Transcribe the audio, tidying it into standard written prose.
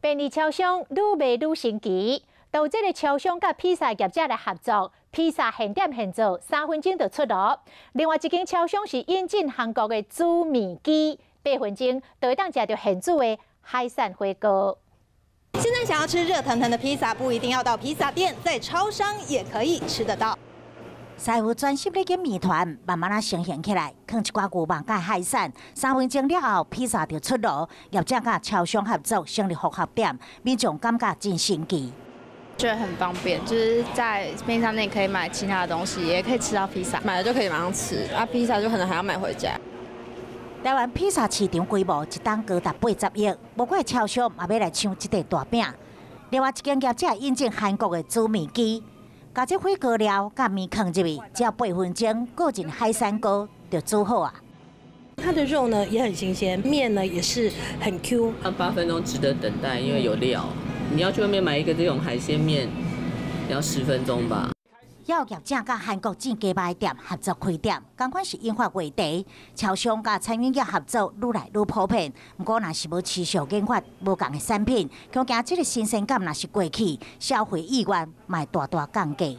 便利超商愈賣愈神奇，就這个超商佮披薩業者來合作，披薩現點現做，3分鐘就出爐。另外一間超商是引進韓國的煮麵機，8分鐘就會當食著現煮的海產火鍋。現在想要吃熱騰騰的披薩，不一定要到披薩店，在超商也可以吃得到。師傅專心咧捲麵團，慢慢仔成型起來，囥一寡牛肉佮海產，3分鐘了後，披薩就出爐。業者佮超商合作，成立複合店，民眾感覺真神奇。覺得很方便，就是在便利商店可以買其他的東西，也可以吃到披薩，買了就可以馬上吃，啊，披薩就可能還要買回家。台灣披薩市場規模一冬高達80億，無怪超商嘛欲來搶這塊大餅。另外一間業者引進韓國的煮麵機，共這火鍋料佮麵囥入去，只要8分鐘，個人海產鍋就煮好矣。它的肉呢也很新鮮，麵呢也是很 Q。那8分鐘值得等待，因為有料。你要去外面買一個這種海鮮麵，要10分鐘吧。有業者佮韓國煎雞肉店合作開店，仝款是引發話題。超商佮餐飲業合作愈來愈普遍，毋過若是無持續研發無仝的產品，恐驚這个新鮮感若是過去，消費意願嘛會大大降低。